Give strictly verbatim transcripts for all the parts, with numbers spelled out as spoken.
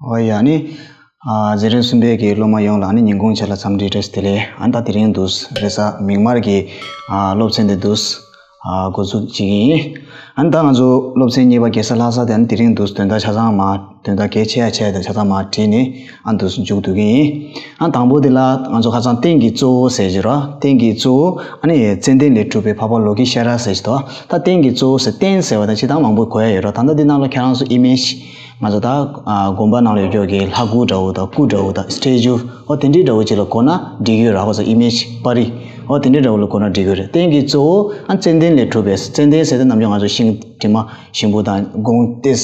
ཨོ་ཡ་ནི། ཨ་འཛིན་རིམ་གསུམ་པའི་གི་སློབ་མ་ཡོངས་ལ་ནི་ཉིན་གུང་ཆ་ལ་འཚམས་འདྲི་བཀྲ་ཤིས་བདེ་ལེགས། ཨ་ནི་ད་དེ་རིང་འདུག་རེས་གཟའ་མིག་དམར་གྱི་ཨ་སློབ་ཚན་དེ་འདུག་ཨ་འགོ་འཛུགས་བྱེད་ཀྱི་ཡིན། ཨ་ནི་ད་ང་ཚོ་སློབ་ཚན་གཉིས་པ་རྒྱལ་ས་ལྷ་ས་དེ་ཨ་ནི་དེ་རིང་འདུག་དོན་དག་ཆ་ཚང་མ་དོན་དག་གལ་ཆེ་ཡ་ཆེ་ཡ་དེ་ཆ་ཚང་མ་བྲིས་ནས་ཨ་འདུག་མཇུག་བསྡུ་གི་ཡིན། ཨ་དང་པོ་དེ་ལ་ང་ཚོ་ཁ་སང་རྟེན་གྱི་གཙོ་བོ་ཟེར་གྱི་རོ། རྟེན་གྱི་གཙོ་བོ་ཨ་ནི་ཙནྡན་ལས་གྲུབ་པའི་འཕགས་པ་ལོ་ཀེ་ཤྭ་ར་ཟེར་གྱི་འདུག་ད་རྟེན་གྱི་གཙོ་བོ་ཟེར་རྟེན་ཟེར་བ་དང་ཅི་དང་མང་པོ་གོ་ཡ་ཡོད་རོ། ད་ལྟ་འདི་ནང་ལ་ཁྱེད་རང་ཚོ་ཨི་མེཇ་ང་ཚོ་ད་ཨ་དགོན་པ་ནང་ལ་ཡོད་ཀྱོག་གི་ལྷ་སྐུ་འདྲ་བོ་དང་སྐུ་འདྲ་བོ་དང་སི་ཊེ་ཅུ་ཨོ་དེ་འདྲའི་འདྲ་བོ་ཅིག་ལ་གོ་ན་འགྲིག་གི་ཡོད་ར། ཁོ་ཚོ་ཨི་མེཇ་པར་རིས་ཨོ་དེ་འདྲའི་འདྲ་བོ་ལ་གོ་ན་འགྲིག་གི་ཡོད་རེད། རྟེན་གྱི་གཙོ་བོ་ཨ་ཙནྡན་ལས་གྲུབ་པའི། ཙནྡན་ཟེར་དུས་ནམ་རྒྱུན་ང་ཚོ་ཤིང་དྲི་མ་ཞིམ་པོ་དང་སྒོང་ཏེས་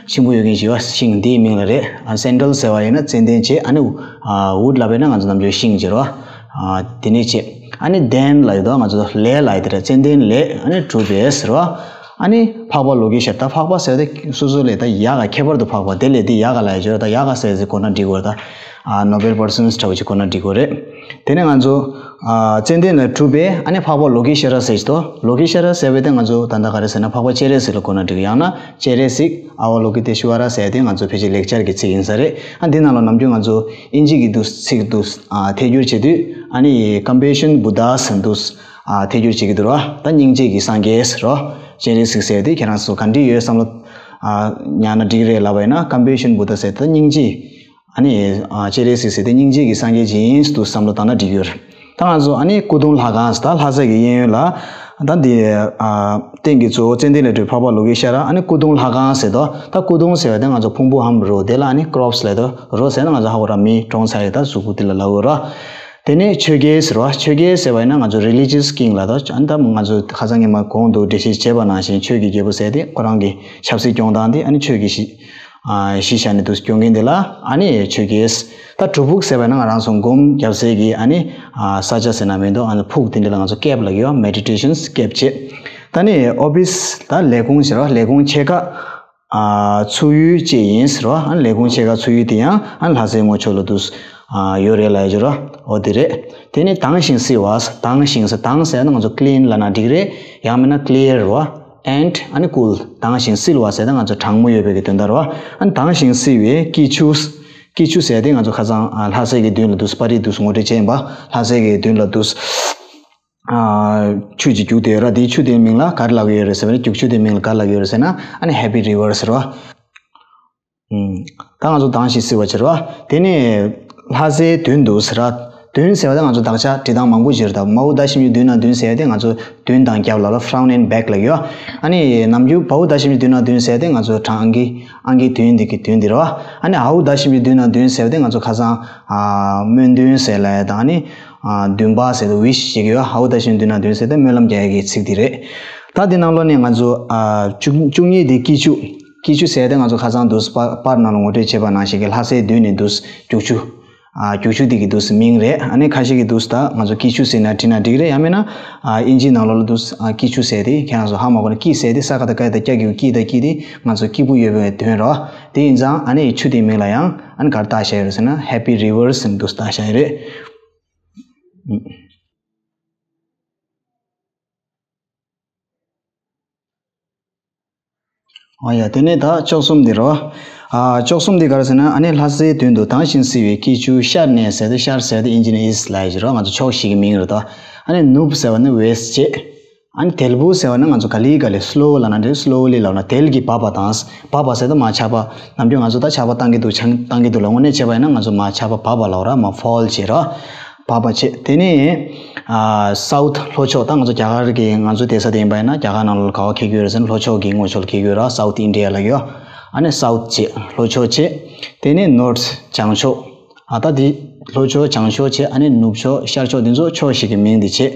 ཞིམ་པོ་ཡོད་མཁན་ཞིག་ཡོད་ཤིང་དེའི་མིང་ལ་རེད། ཨ་སེན་ཌལ་ཟེར་བ་ཡིན་ན་ཙནྡན་བྱས། ཨ་ནི་ཨ་ཝུཌ་ལབ་པས་ན་ང་ཚོ་ནམ་རྒྱུན་ཤིང་བྱེད་རོ། ཨ་དེ་ནས་བྱས། ཨ་ནི་ལྡན་ལ་ཡོད་དོ། ང་ཚོ་ལས་ལ་ཡོད་དེ་རེད། ཙནྡན་ལས་ཨ་ནི་གྲུབ་པའི་ཟེར་བ། ཨ་ནི་འཕགས་པ་ལོ་ཀེ་ཤྭ་ར། ད་འཕགས་པ་ཟེར་དེ་སོ་སོ་ལས་ད་ཡག་ག་ཁྱད་པར་དུ་འཕགས་པ་དེ་ལས་དེ་ཡག་ག་ལ་ཡོད་ཅོ། ད་ཡག་ག་ཟེར་ཟེར་གོ་ན་འགྲིག་གོ་རེད། ད་ཨ་ནོ་བེལ་པར་སོན་འདྲ་བོ་ཅིག་གོ་ན་འགྲིག་གོ་རེད། དེ་ནས་ང་ཚོ་ཨ་ཙནྡན་ལས་གྲུབ་པའི་ཨ་ནི་འཕགས་པ་ལོ་ཀེ་ཤྭ་ར་ཟེར་ཅི་དོ། ལོ་ཀེ་ཤྭ་ར་ཟེར་བའི་དེ་ང་ཚོ་ད་ལྟ་ག་རེ་ཟེར་ན་འཕགས་པ་སྤྱན་རས་གཟིགས་ལ་གོ་ན་འགྲིག་ཡང་ན་སྤྱན་རས་གཟིགས་ཨ་ཝ་ལོ་ཀི་ཏེ་ཤྭ་ར་ཟེར་དེ་ང་ཚོ་ཕལ་ཆེར་ལེགས་སྦྱར་གྱི་ཚིག་ཡིན་ས་རེད། ཨ་འདི་ནང་ལ་ནམ་རྒྱུན་ང་ཚོ་ཨིན་ཇི་གི་འདུག་ཚིག་འདུག་ཨ་ཐད་སྒྱུར་བྱེད་དུས་ཨ་ནི་Compassion Buddha ཟེར་འདུག་ཨ་ཐད་སྒྱུར་བྱེད་ཀྱི་འདུག་ར། ད་སྙིང་རྗེ་གི་སངས་རྒྱས་ཟེར་རོ། སྤྱན་རས་གཟིགས་ཟེར་དེ་ཁྱེད་རང་ཚོ་ག་འདྲ་ཡོད་བསམ་བློ་ཨ་ཉར་ན་འགྲིག་རེད་ལབ་པ་ཡིན་ན། Compassion Buddha ཟེར་དེ་སྙིང་རྗེ། ཨ་ནི་ཨ་སྤྱན་རས་གཟིགས་ཟེར་དེ་སྙིང་རྗེ་གི་སངས་རྒྱས་ཅིག་ཡིན་འདུག་བསམ་བློ་བཏང་ན་འགྲིག་ཡོད་རེད། ད་ང་ཚོ་ཨ་ནི་སྐུ་གདུང་ལྷ་ཁང་ཟེར་ད་ལྷ་ས་གི་གཡས་གཡོན་ལ་ད་འདི་ཨ་རྟེན་གྱི་གཙོ་བོ་ཙནྡན་ལས་གྲུབ་འཕགས་པ་ལོ་ཀེ་ཤྭ་ར། ཨ་ནི་སྐུ་གདུང་ལྷ་ཁང་ཟེར་དོ། ད་སྐུ་གདུང་ཟེར་བ་དེ་ང་ཚོ་ཕུང་པོའམ་རོ་དེ་ལ་ཨ་ནི་ཀོར་པ་སི་ལབ་དོ། རོ་ཟེར་ན་ང་ཚོ་ཧ་གོ་ར་མི་གྲོངས་ཚར་ཡི་ད་གཟུགས་པོ་དེ་ལ་ལབ་ཡོད་ར། དེ་ནས་ཆོས་རྒྱལ་ཟེར་བ། ཆོས་རྒྱལ་ཟེར་བ་ཡིན་ན་ང་ཚོ་རི་ལི་ཇི་ཡས་ཀིང་ལབ་དོ། ཨ་ནི་ད་ང་ཚོ་ཁ་སང་ཉི་མ་གོང་དུ་འགྲེལ་བཤད་བྱས་པ་ནང་བཞིན་ཆོས་ཀྱི་རྒྱལ་པོ་ཟེར་དེ་ཁོ་རང་གི་ཆབ་སྲིད་སྐྱོང་སྟངས་དེ་ཨ་ནི་ཆོས་ཀྱི་གཞི་ཨ་གཞི་བཞག་ནས་དུ་སྐྱོང་མཁན་དེ་ལ་ཨ་ནི་ཆོས་རྒྱལ། ད་སྒྲུབ་ཕུག་ཟེར་བ་ན་ང་རང་ཚོ་སྒོམ་རྒྱབ་སའི་གི་ཨ་ནི་ཨ་ས་ཆ་ཟེར་ན་མི་འདུག་ཨ་ནི་ཕུག་དེ་འདྲ་ལ་ང་ཚོ་ཀེབ་ལབ་ཀྱི་ཡོད། མེ་ཌི་ཊེ་ཤན་ཀེབ་བྱེད། ད་ནི་ཨོ་ཕི་སི་ད་ལས་ཁུངས་ཟེར་བ། ལས་ཁུངས་ཆེ་ཁག་ཨ་ཚུགས་ཡུལ་བཅས་ཡིན་ཟེར་བ། ཨ་ནི་ལས་ཁུངས་ཆེ་ཁག་ཚུགས་ཡུལ་དེ་ཡང་ཨ་ནི་ལྷ་སའི་ངོས་ཕྱོགས་ལ་འདུག་ཨ་ཡོད་རེད་ལབ་ཡ་ཅིག་རོ། ཨོ་དེ་རེད། དེ་ནི་དྭངས་ཤིང་བསིལ་བ། དྭངས་ཤིང་ཟེར། དྭངས་ཟེར་ན་ང་ཚོ་ཀི་ལིན་ལབ་ན་འགྲིག་རེད། ཡང་མིན་ན་ཀི་ལི་ཡར་རོ། ཨེན་ཌི་ཨ་ནི་ཀུལ། དྭངས་ཤིང་བསིལ་བ་ཟེར་ན་ང་ཚོ་གྲང་མོ་ཡོད་པའི་གི་དོན་དག་རེད་བ། ཨ་ནི་དྭངས་ཤིང་བསིལ་བའི་སྐྱིད་ཆུ། སྐྱིད་ཆུ་ཟེར་དེ་ང་ཚོ་ཁ་སང་ཨ་ལྷ་སའི་གི་མདུན་ལ་འདུག་པར་རིས་འདུག་ངོ་སྤྲོད་བྱས་ཡིན་པ། ལྷ་སའི་གི་མདུན་ལ་འདུག་ཨ་ཆུ་ཅིག་རྒྱུག་བསྡད་ཡོད་ར། དེའི་ཆུ་དེའི་མིང་ལ་ག་རེ་ལབ་ཀྱི་ཡོད་རེད་ཟེར་བ་ནི། རྒྱུག་ཆུ་དེའི་མིང་ལ་ག་རེ་ལབ་ཀྱི་ཡོད་རེད་ཟེར་ན་ཨ་ནི་ཧེ་པི་རི་ཝར་ཟེར་བ། ཨུམ། ད་ང་ཚོ་དྭངས་ཤིང་བསིལ་བ་བྱེད་རོགས། དེ་ནས་ལྷ་སའི་མདུན་དུ་ཟེར་ར། མདུན་ཟེར་བ་ད་ང་ཚོ་དག་ཆ་འབྲི་སྟངས་མང་པོ་ཅིག་རེད། ད་མའོ་ད་ཞིམ་གྱི་མདུན་ན་མདུན་ཟེར་ཏེ་ང་ཚོ་མདུན་དང་རྒྱབ་ལ་ལ་ཕ་རོན་ཊི་ཨེན་ཌི་བེག་ལ་ཡོད། ཨ་ནི་ནམ་རྒྱུན་བའོ་ད་ཞིམ་གྱི་མདུན་ན་མདུན་ཟེར་ཏེ་ང་ཚོ་བྲང་ཨང་ཀི་ཨང་ཀི་མདུན་འདི་གི་མདུན་འདི་རེད་བ། ཨ་ནི་ཨའོ་ད་ཞིམ་གྱི་མདུན་ན་མདུན་ཟེར་ཏེ་ང་ཚོ་ཁ་སང་ཨ་སྨོན་འདུན་ཟེར་ལ་ཡ་དང་ཨ་ནི་ཨ་འདུན་པ་ཟེར་ཏེ་ཝིཤ་བྱེད་ཀྱི་ཡོད། ཨའོ་ད་ཞིམ་གྱི་མདུན་ན་མདུན་ཟེར་ཏེ་སྨོན་ལམ་རྒྱག་ཡ་གི་ཚིག་འདི་རེད། ད་འདི་ནང་ལོགས་ནས་ང་ཚོ་ཨ་བཅུ་བཅུ་གཉིས་འདི་སྐྱིད་ཆུ། སྐྱིད་ཆུ་ཟེར་ཏེ་ང་ཚོ་ཁ་སང་འདུག་པར་པར་ནང་ལ་ངོ་སྤྲོད་བྱས་པ་ནང་བཞིན་གྱི་ལྷ་སའི་མདུན་ནས་འདུག་རྒྱུག་ཆུ། ཨ་རྒྱུག་ཆུ་འདི་གི་འདུག་མིང་རེད། ཨ་ནི་ཁ་ཤས་ཀྱི་འདུག་ད་ང་ཚོ་སྐྱིད་ཆུ་ཟེར་ན་བྲིས་ན་འགྲིག་རེད། ཡང་མིན་ན་ཨ་ཨིན་ཇིའི་ནང་ལོགས་ལ་འདུག་ཨ་སྐྱིད་ཆུ་ཟེར་ཏེ་ཁྱེད་རང་ཚོ་ཧ་མ་གོ་ན་སྐྱིད་ཟེར་ཏེ་ས་ཀ་ད་ཀ་ད་སྐྱ་གི་སྐྱིད་ད་སྐྱིད་དེ་ང་ཚོ་སྐྱིད་པོ་ཡོད་པའི་དོན་རེད། དེ་ཡིན་ཙང་ཨ་ནི་ཆུ་དེའི་མིང་ལ་ཡང་ཨ་ནི་ག་རེ་བཏགས་བཞག་ཡོད་རེད་ཟེར་ན་ཧེ་པི་རི་ཝར་ཟེར་འདུག་བཏགས་བཞག་ཡོད་རེད། ཨོ་ཡ། དེ་ནས་ད་བཅུ་གསུམ་འདི་རོ། ཨ་བཅུ་གསུམ་འདི་ག་རེ་ཟེར་ན་ཨ་ནི་ལྷ་སའི་མདུན་དུ་དྭངས་ཤིང་བསིལ་བའི་སྐྱིད་ཆུ་ཤར་ནས་ཟེར་ཏེ་ཤར་ཟེར་ཏེ་ཨིན་ཇི་ནས་ཨིསཊ་ལབ་ཡ་ཅིག་རོ། ང་ཚོ་ཕྱོགས་བཞི་གི་མིང་རེད་ད། ཨ་ནི་ནུབ་ཟེར་བ་ནི་ཝེ་སི་ཊི་བྱས། ཨ་ནི་དལ་བུ་ཟེར་བ་ནི་ང་ཚོ་ག་ལེ་ག་ལེ་སི་ལོ་ལབ་ན་འགྲིག་སི་ལོ་ལི་ལབ་ན་དལ་གྱིས་འབབ་པ་དང་། འབབ་པ་ཟེར་ཏེ་མར་ཆར་པ་ནམ་རྒྱུན་ང་ཚོ་ད་ཆར་པ་བཏང་གི་འདུག་ཆང་བཏང་གི་འདུག་ལ་དངོས་གནས་བྱས་པ་ཡིན་ན་ང་ཚོ་མར་ཆར་པ་འབབ་པ་ལབ་ར་མར་ཕོལ་བྱེད་རོ། བབས་པ་བྱས། དེ་ནས་ཨ་སའུཐ་ལྷོ་ཕྱོགས། ད་ང་ཚོ་རྒྱ་གར་གྱི་ང་ཚོའི་སྡོད་ས་དེ་ཡིན་པ་ཡིན་ན་རྒྱ་གར་ནང་ལོགས་ལ་ག་པར་འཁེལ་གྱི་ཡོད་རེད་ཟེར་ན་ལྷོ་ཕྱོགས་ཀྱི་ངོས་ཕྱོགས་ལ་འཁེལ་གྱི་ཡོད་རེད། སའུཐ་ཨིན་ཌི་ཡ་ལབ་ཀྱི་ཡོད། ཨ་ནི་སའུཐ་བྱས་ལྷོ་ཕྱོགས་བྱས། དེ་ནས་ནོརཐ་བྱང་ཕྱོགས། ཨ་ད་དེ་ལྷོ་ཕྱོགས་བྱང་ཕྱོགས་བྱས། ཨ་ནི་ནུབ་ཕྱོགས་ཤར་ཕྱོགས། དེ་ཚོ་ཕྱོགས་བཞི་གི་མིང་དེ་བྱས།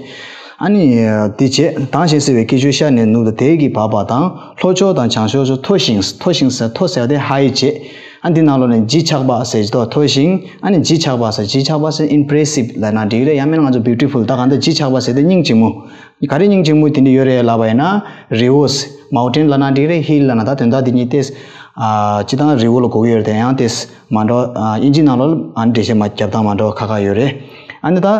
ཨ་ནི་དེ་བྱས་དྭངས་ཤིང་བསིལ་བའི་སྐྱིད་ཆུ་ཤར་ནས་ནུབ་ཏུ་དལ་གྱིས་འབབ་པ་དང་། ལྷོ་ཕྱོགས་དང་བྱང་ཕྱོགས་སུ་མཐོ་ཞིང་། མཐོ་ཞིང་ཟེར་མཐོ་ཟེར་བ་དེ་ཧའི་བྱས། ཨ་འདི་ནང་ལོགས་ནས་བརྗིད་ཆགས་པ་ཟེར་གྱི་འདུག་མཐོ་ཞིང་ཨ་ནི་བརྗིད་ཆགས་པ་ཟེར། བརྗིད་ཆགས་པ་ཟེར་ཨིམ་པི་རེ་སིབ་ལབ་ན་འགྲིག་རེད། ཡང་མིན་ན་ང་ཚོ་བིའུ་ཊི་ཕུལ། ད་གང་ལྟར་བརྗིད་ཆགས་པ་ཟེར་དེ་སྙིང་རྗེ་མོ། ག་རེ་སྙིང་རྗེ་མོ་དེ་འདྲ་ཡོད་རེད་ལབ་པ་ཡིན་ན། རི་བོ་ཟེར། མའུ་ཊེན་ལབ་ན་འགྲིག་རེད། ཧིལ་ལབ་ན། ད་དོན་དག་འདི་གཉིས་ཏེ་ཨ་སྤྱིར་བཏང་རི་བོ་ལ་གོ་གི་ཡོད་རེད་དེ། ཡང་ཏེ་མ་འགྲོ། ཨ་ཨིན་ཇི་ནང་ལོགས་ཨ་ནི་འགྲེལ་བཤད་མ་རྒྱབ་སྟངས་མ་འགྲོ་ཁ་ཁ་ཡོད་རེད། ཨ་ནི་ད་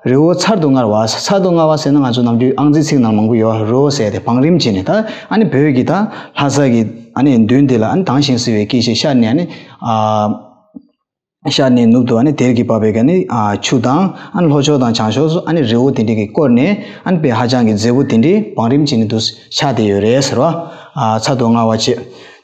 རི་བོ་ཚར་དུ་དངར་བ། ཚར་དུ་དངར་བ་ཟེར་ན་ང་ཚོ་ནམ་རྒྱུན་ཨང་རྩིས་ཚིག་ནང་མང་པོ་ཡོད། རི་བོ་ཟེར་ཏེ་བང་རིམ་བྱས་ནས་ད་ཨ་ནི་བོད་ཀྱི་ད་ལྷ་ས་གི་ཨ་ནི་མདུན་དེ་ལ་ཨ་ནི་དྭངས་ཤིང་བསིལ་བའི་སྐད་ཅིག་ཤར་ནས་ཨ་ནི་ཨ་ཤར་ནས་ནུབ་ཏུ་ཨ་ནི་དལ་གྱིས་འབབ་པའི་ཨ་ནི་ཨ་ཆུ་དང་ཨ་ནི་ལྷོ་ཕྱོགས་དང་བྱང་ཕྱོགས་སུ་ཨ་ནི་རི་བོ་དེ་འདྲ་གིས་བསྐོར་ནས་ཨ་ནི་དཔེ་ཧ་ཅང་གི་མཛེས་པོ་དེ་འདྲའི་བང་རིམ་བྱས་ནས་འདུག་ཆགས་བསྡད་ཡོད་རེད་ཟེར་བ། ཨ་ཚར་དུ་དངར་བ་བྱས།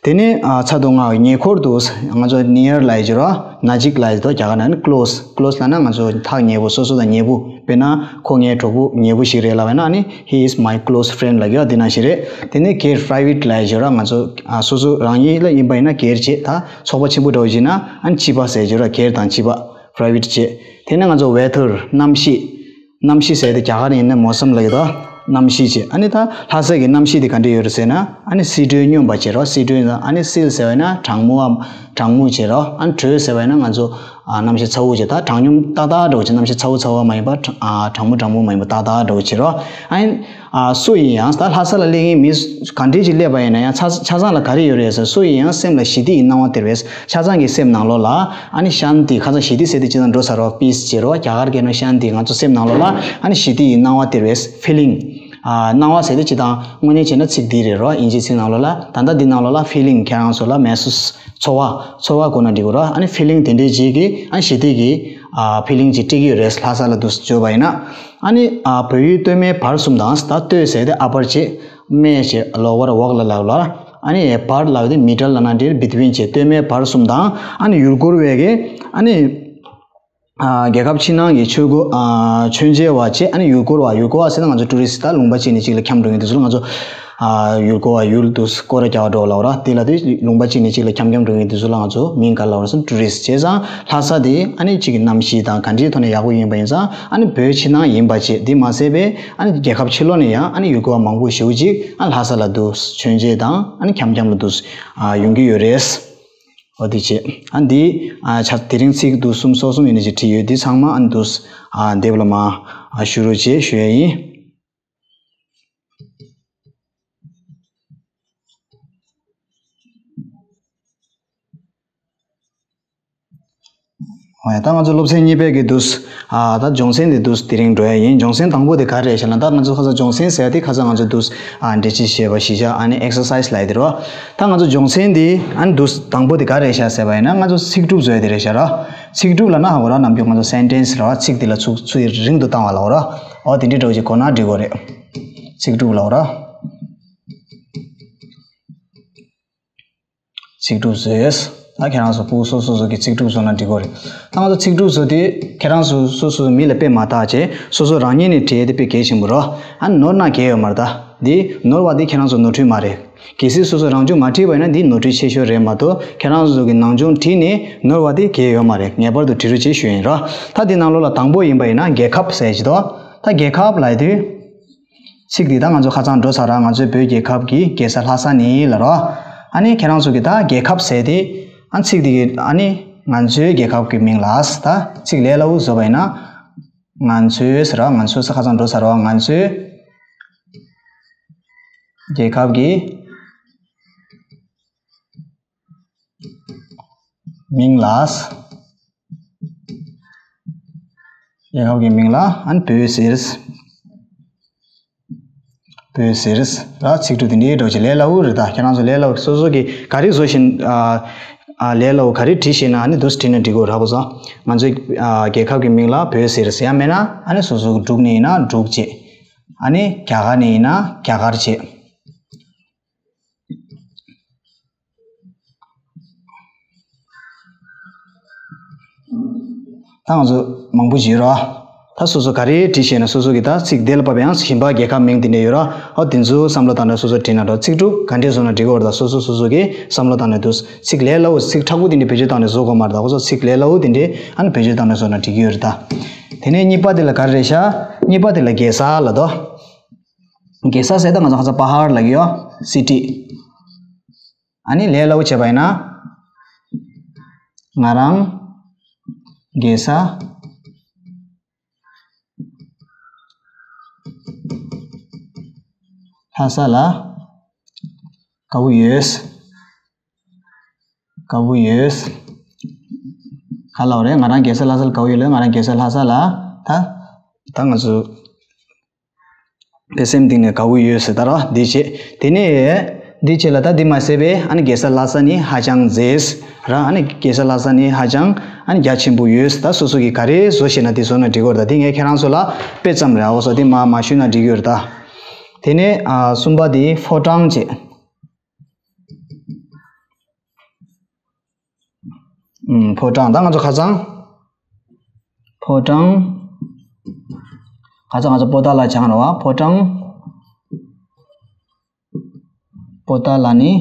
དེ་ནས་ཨ་ཚར་དུ་དངར་བའི་ཉེ་འཁོར་དུ་ང་ཚོ་near ལབ་ཡས་ཅིག་ཡོད་རེད་བ། ན་ཅིག་ལབ་ཡས་ཅིག་འདུག་རྒྱ་གར་ནང་ནི་close། close ལབ་ན་ང་ཚོ་ཐག་ཉེ་པོ། སོ་སོ་དང་ཉེ་པོ། དཔེར་ན་ཁོ་ངའི་གྲོགས་པོ་ཉེ་པོ་ཞིག་རེད་ལབ་པ་ཡིན་ན་ཨ་ནི་he is my close friend ལབ་ཀྱི་ཡོད། འདི་ནང་བཞིན་རེད། དེ་ནས་སྒེར་private ལབ་ཡས་ཅིག་ཡོད་རེད་བ། ང་ཚོ་ཨ་སོ་སོ་རང་ཉིད་ལ་ཡིན་པ་ཡིན་ན་སྒེར་བྱས། ད་ཚོགས་པ་ཆེན་པོ་འདྲ་བོ་ཞིག་ཡིན་ན་ཨ་ནི་སྤྱི་པ་ཟེར་ཡས་ཅིག་ཡོད་རེད་བ། སྒེར་དང་སྤྱི་པ། private བྱས། དེ་ནས་ང་ཚོ་weather གནམ་གཤིས། གནམ་གཤིས་ཟེར་ཏེ་རྒྱ་གར་ཡིན་ན་མོ་སམ་ལབ་ཀྱི་འདུག་གནམ་གཤིས་བྱས། ཨ་ནི་ད་ལྷ་ས་གི་གནམ་གཤིས་དེ་ག་འདྲ་ཡོད་རེད་ཟེར་ན་ཨ་ནི་བསིལ་དྲོད་སྙོམས་པ་བྱས་རེད་བ། བསིལ་དྲོད་ཡིན་ན་ཨ་ནི་བསིལ་ཟེར་བ་ཡིན་ན་གྲང་མོའམ་གྲང་མོ་བྱས་རེད་བ། ཨ་ནི་དྲོད་ཟེར་བ་ཡིན་ན་ང་ཚོ་ཨ་གནམ་གཤིས་ཚ་བོ་བྱས། ད་གྲང་སྙོམས་ཏག་ཏག་འདྲ་བོ་བྱས། གནམ་གཤིས་ཚ་བོ་ཚ་བོ་མ་ཡིན་པ། གྲང་ཨ་གྲང་མོ་གྲང་མོ་མ་ཡིན་པ་ཏག་ཏག་འདྲ་བོ་བྱས་རེད་བ། ཨ་ནི་ཨ་སུ་ཡིན་ཡང་ད་ལྷ་ས་ལ་སླེབས་མཁན་མི་ག་འདྲས་ཅིག་སླེབས་པ་ཡིན་ན་ཡང་ཆ་ཆ་ཚང་ལ་ག་རེ་ཡོད་རེད་ཟེར། སུ་ཡིན་ཡང་སེམས་ལ་ཞི་བདེ་ཡི་སྣང་བ་སྟེར་བས། ཆ་ཚང་གི་སེམས་ནང་ལོགས་ལ་ཨ་ནི་ཤཱན་ཏི། ཁ་སང་ཞི་བདེ་ཟེར་དེ་སྤྱིར་བཏང་འགྲོ་ཚར་བ། པིས་བྱས་རེད་བ། རྒྱ་གར་སྐད་ནང་ཤཱན་ཏི། ང་ཚོ་སེམས་ནང་ལོགས་ལ་ཨ་ནི་ཞི་བདེ་ཡི་སྣང་བ་སྟེར་བས། ཕི་ལིང་། ཨ་སྣང་བ་ཟེར་དེ་སྤྱིར་བཏང་དངོས་གནས་བྱས་ན་ཚིག་འདི་རེད་རོ། དབྱིན་ཇིའི་ཚིག་ནང་ལོགས་ལ། ད་ལྟ་འདི་ནང་ལོགས་ལ་ཕི་ལིང་ཁྱེད་རང་ཚོ་ལ་མེ་སུས། ཚོར་བ། ཚོར་བ་གོ་ན་འགྲིག་གོ་ར། ཨ་ནི་ཕི་ལིང་དེ་འདྲའི་ཅིག་གིས་ཨ་ཞི་བདེ་གི་ཨ་ཕི་ལིང་ཅིག་སྤྲད་ཀྱི་ཡོད་རེད། ལྷ་ས་ལ་འདུག་བྱས་པ་ཡིན་ན། ཨ་ནི་ཨ་བོད་ཡུལ་སྟོད་སྨད་བར་གསུམ་དང་། ད་སྟོད་ཟེར་དེ་upper བྱས། སྨད་བྱས་lower། འོག་ལ་ལབ་ལ། ཨ་ནི་བར་ལབ་དེ་middle ལབ་ན་འགྲིག between བྱས། སྟོད་སྨད་བར་གསུམ་དང་། ཨ་ནི་ཡུལ་སྐོར་བས་ཀྱི་ཨ་ནི། ཨ་རྒྱལ་ཁབ་ཕྱི་ནང་གི་ཆོས་སྐོར། ཨ་མཆོད་མཇལ་བ་བཅས། ཨ་ནི་ཡུལ་སྐོར་བ། ཡུལ་སྐོར་བ་ཟེར་ན་ང་ཚོ་ཊུ་རི་སི་ཊི། ད་ལུང་པ་གཅིག་ནས་གཅིག་ལ་འཁྱམ་འགྲོ་མཁན་དེ་ཚོ་ལ་ང་ཚོ་ཨ་ཡུལ་སྐོར་བ། ཡུལ་དུ་སྐོར་ར་རྒྱག་འགྲོ་ལབ་ར། དེ་ལ་དེ་ལུང་པ་གཅིག་ནས་གཅིག་ལ་འཁྱམ་འཁྱམ་འགྲོ་མཁན་དེ་ཚོ་ལ་ང་ཚོ་མིང་ག་ལབ་ར་ཟེར་ན་ཊུ་རི་སི་ཊི། བྱས་ཙང་ལྷ་ས་དེ་ཨ་ནི་གཅིག་གི་གནམ་གཤིས་དང་ག་འདྲའི་ཐོག་ནས་ཡག་པོ་ཡིན་པ་ཡིན་ཙང་། ཨ་ནི་བོད་ཕྱི་ནང་ཡིན་པ་བྱས། དེ་མ་ཟད་པའི་ཨ་ནི་རྒྱལ་ཁབ་ཕྱི་ལོགས་ནས་ཡང་ཨ་ནི་ཡུལ་སྐོར་བ་མང་པོ་ཞེ་པོ་ཅིག་ཨ་ལྷ་ས་ལ་འདུག་མཆོད་མཇལ་དང་ཨ་ནི་འཁྱམ་འཁྱམ་ལ་འདུག་ཨ་ཡོང་གི་ཡོད་རེད། འོ་དེ་བྱས། ཨ་འདི་ཨ་ཆ་དེ་རིང་ཚིག་འདུག་གསུམ་སོ་གསུམ་ཡིན་ནི་ཅིག་བྲིས་ཡོད། འདི་ཚང་མ་ཨ་འདུག་ཨ་དེབ་ལ་མ་ཨ་བཞུགས་རོགས་བྱེད་ཞུ་ཡ་ཡིན། འོ་ཡ། ད་ང་ཚོ་སློབ་ཚན་གཉིས་པའི་གི་འདུག་ཨ་ད་སྦྱོང་ཚན་འདི་འདུག་དེ་རིང་འགྲོ་ཡ་ཡིན། སྦྱོང་ཚན་དང་པོ་དེ་ག་རེ་རེད་ཤག་ལབ་ན། ད་ང་ཚོ་ཁ་སང་སྦྱོང་ཚན་ཟེར་ཡ་དེ་ཁ་སང་ང་ཚོ་འདུག་ཨ་འགྲེལ་བཤད་བྱས་པ་གཞི་བཞག་ཨ་ནི་exercise ལབ་ཡ་དེ་རེད་བ། ད་ང་ཚོ་སྦྱོང་ཚན་འདི་ཨ་ནི་འདུག་དང་པོ་དེ་ག་རེ་རེད་ཤག་ཟེར་བ་ཡིན་ན། ང་ཚོ་ཚིག་གྲུབ་བཟོ་ཡ་དེ་རེད་ཤག་ར། ཚིག་གྲུབ་ལབ་ན་ཧ་གོ་ར། ནམ་རྒྱུན་ང་ཚོ་sentence རེད་བ། ཚིག་དེ་ལ་ཚུགས་ཚུགས་རིང་དུ་བཏང་བ་ལབ་ར། འོ་དེ་འདྲའི་འདྲ་བོ་ཅིག་གོ་ན་འགྲིག་གོ་རེད། ཚིག་གྲུབ་ལབ་ར། ཚིག་གྲུབ་བཟོས། ད་ཁྱེད་རང་ཚོ་ཕྲུ་གུ་སོ་སོ་སོ་གི་ཚིག་གྲུབ་བཟོ་ན་འགྲིག་གོ་རེད། ད་ང་ཚོ་ཚིག་གྲུབ་བཟོ་དུས་ཁྱེད་རང་ཚོ་སོ་སོ་མི་ལ་དཔེ་མ་བལྟ་བྱས། སོ་སོ་རང་ཉིད་ནས་བྲིས་ཏེ་དཔེ་གལ་ཆེན་པོ་རེད། ཨ་ནོར་ན་གལ་ཡོད་མ་རེད། ད་འདི་ནོར་བ་འདི་ཁྱེད་རང་ཚོ་ནོར་འཁྲུལ་མ་རེད། གལ་སྲིད་སོ་སོ་རང་བྱུང་མ་བྲིས་པ་ཡིན་ན་འདི་ནོར་འཁྲུལ་ཆེ་ཤོས་རེད་མ་གཏོགས། ཁྱེད་རང་ཚོ་གི་ནང་སྦྱོང་བྲིས་ནས་ནོར་བ་འདི་གལ་ཡོད་མ་རེད། ངེས་པར་དུ་བྲིས་རོགས་བྱེད་ཞུ་ཡིན་ར། ད་འདི་ནང་ལོགས་ལ་དང་པོ་ཡིན་པ་ཡིན་ན་རྒྱལ་ཁབ་ཟེར་གྱི་འདུག་ད་རྒྱལ་ཁབ་ལབ་དུས། ཚིག་འདི་ད་ང་ཚོ་ཁ་སང་འགྲོ་ཚར་ར། ང་ཚོའི་བོད་རྒྱལ་ཁབ་ཀྱི་རྒྱལ་ས་ལྷ་ས་ནས་ལབ་ར། ཨ་ནི་ཁྱེད་རང་ཚོ་གི་ད་རྒྱལ་ཁབ་ཟེར་དེ། ཨ་ཚིག་འདི་གི་ཨ་ནི་ང་ཚོའི་རྒྱལ་ཁབ་ཀྱི་མིང་ལ། ད་ཚིག་ལས་སླ་བོ་བཟོ་བ་ཡིན་ན། ང་ཚོའི་ཟེར་ར། ང་ཚོའི་ས་ཁ་སང་འགྲོ་ཚར་ར། ང་ཚོའི་རྒྱལ་ཁབ་ཀྱི་མིང་ལ། རྒྱལ་ཁབ་ཀྱི་མིང་ལ་ཨ་ནི་བོད་ཟེར། བོད་ཟེར་ར། ཚིག་གྲུབ་དེ་འདྲའི་འདྲ་བོ་ཅིག་ལས་སླ་བོ་རེད། ད་ཁྱེད་རང་ཚོ་ལས་སླ་བོ་སོ་སོ་གིས་ག་རེ་བཟོ་བཞིན། ཨ་ཨ་ལས་སླ་བོ་ག་རེ་བྲིས་ཤེས་ན་ཨ་ནི་འདུག་སེ་བྲིས་ན་འགྲིག་གོ་ར། བུ་ཚོ། ང་ཚོའི་ཨ་རྒྱལ་ཁབ་ཀྱི་མིང་ལ་བོད་ཟེར་ཟེར་ཡ་མེད་ན། ཨ་ནི་སོ་སོ་གི་འབྲུག་ནས་ཡིན་ན་འབྲུག་བྱས། ཨ་ནི་རྒྱ་གར་ནས་ཡིན་ན་རྒྱ་གར་བྱས། ད་ང་ཚོ་མང་པོ་ཞིག་ཡོད་ར། ད་སོ་སོ་ག་རེ་བྲིས་ཤེས་ན། སོ་སོ་གི་ད་ཚིག་དེ་ལ་བབས་ཡང་གཞན་པ་རྒྱལ་ཁབ་མིང་དེ་འདྲ་ཡོད་ར། ཨོ་དེ་ཚོ་བསམ་བློ་བཏང་ནས་སོ་སོ་བྲིས་ན་འགྲོ། ཚིག་གྲུབ་ག་འདྲས་བཟོ་ན་འགྲིག་གི་ཡོད་རེད། ད་སོ་སོ་སོ་སོ་གི་བསམ་བློ་བཏང་ནས་འདུག་ཚིག་ལས་སླ་བོ་ཚིག་མཁྲེགས་པོ་དེ་འདྲ་བེད་སྤྱོད་བཏང་ནས་བཟོ་དགོས་མ་རེད། ད་ཁོ་ཚོ་ཚིག་ལས་སླ་བོ་དེ་འདྲ་ཨ་ནི་བེད་སྤྱོད་བཏང་ནས་བཟོ་ན་འགྲིག་གི་ཡོད་རེད་ད། དེ་ནས་གཉིས་པ་དེ་ལ་ག་རེ་རེད་ཤག་གཉིས་པ་དེ་ལ་རྒྱལ་ས་ལབ་དོ། རྒྱལ་ས་ཟེར་ད་ང་ཚོ་ཁ་ཚ་པ་ཧར་ལབ་ཀྱི་ཡོད། སི་ཊི། ཨ་ནི་ལས་སླ་བོ་བྱས་པ་ཡིན་ན། ང་རང་རྒྱལ་ས་ལྷ་ས་ལ་དགའ་པོ་ཡོད། དགའ་པོ་ཡོད། ག་ལབ་རེད། ང་རང་རྒྱལ་ས་ལྷ་ས་ལ་དགའ་པོ་ཡོད་ལབ། ང་རང་རྒྱལ་ས་ལྷ་ས་ལ་ད། ད་ང་ཚོ་དཔེ་སེམས་གཏིང་ནས་དགའ་བོ་ཡོད་ཟེར་ད་ར་འདི་བྱེད། དེ་ནས་འདི་བྱེད་ལ་ད་འདི་མ་ཟད་པས་ཨ་ནི་རྒྱལ་ས་ལྷ་ས་ནི་ཧ་ཅང་མཛེས་ར། ཨ་ནི་རྒྱལ་ས་ལྷ་ས་ནི་ཧ་ཅང་ཨ་ནི་རྒྱ་ཆེན་པོ་ཡོད་ཟེར། ད་སོ་སོ་གི་ག་རེ་བཟོ་ཤེས་ན་དེ་བཟོ་ན་འགྲིག་གི་རེད། ད་དེ་ངས་ཁྱེད་རང་ཚོ་ལ་དཔེ་ཙམ་རེད། འོ་སོ་དེ་མ་མ་ཞུས་ན་འགྲིག་གི་རེད་ད། དེ་ནས་ཨ་གསུམ་པ་དེ་ཕོ་བྲང་བྱེད། ཨུམ། ཕོ་བྲང་། ད་ང་ཚོ་ཁ་སང་ཕོ་བྲང་། ཁ་སང་ང་ཚོ་པོ་ཏཱ་ལ་སྦྱངས་རེད་བ། ཕོ་བྲང་པོ་ཏཱ་ལ་ནི།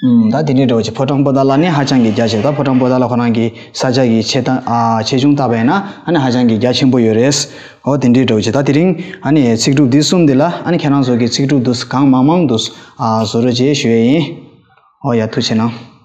ཨུམ། ད་དེ་འདྲའི་འདྲ་བོ་ཅིག་ཕོ་བྲང་པོ་ཏཱ་ལ་ནི་ཧ་ཅང་གི་རྒྱ་ཆེ། ད་ཕོ་བྲང་པོ་ཏཱ་ལ་ཁོ་རང་གི་ས་ཆ་གི་ཆེ་ད་ཨ་ཆེ་ཆུང་བལྟས་པ་ཡིན་ན་ཨ་ནི་ཧ་ཅང་གི་རྒྱ་ཆེན་པོ་ཡོད་རེད། འོ་དེ་འདྲའི་འདྲ་བོ་ཅིག་ད་དེ་རིང་ཨ་ནི་ཚིག་གྲུབ་འདི་གསུམ་འདི་ལ་ཨ་ནི་ཁྱེད་རང་ཚོ་གི་ཚིག་གྲུབ་འདུག་གང་མང་མང་འདུག་ཨ་བཟོ་རོགས་བྱེད་ཞུ་ཡས་ཡིན། འོ་ཡ། ཐུགས་རྗེ་གནང་།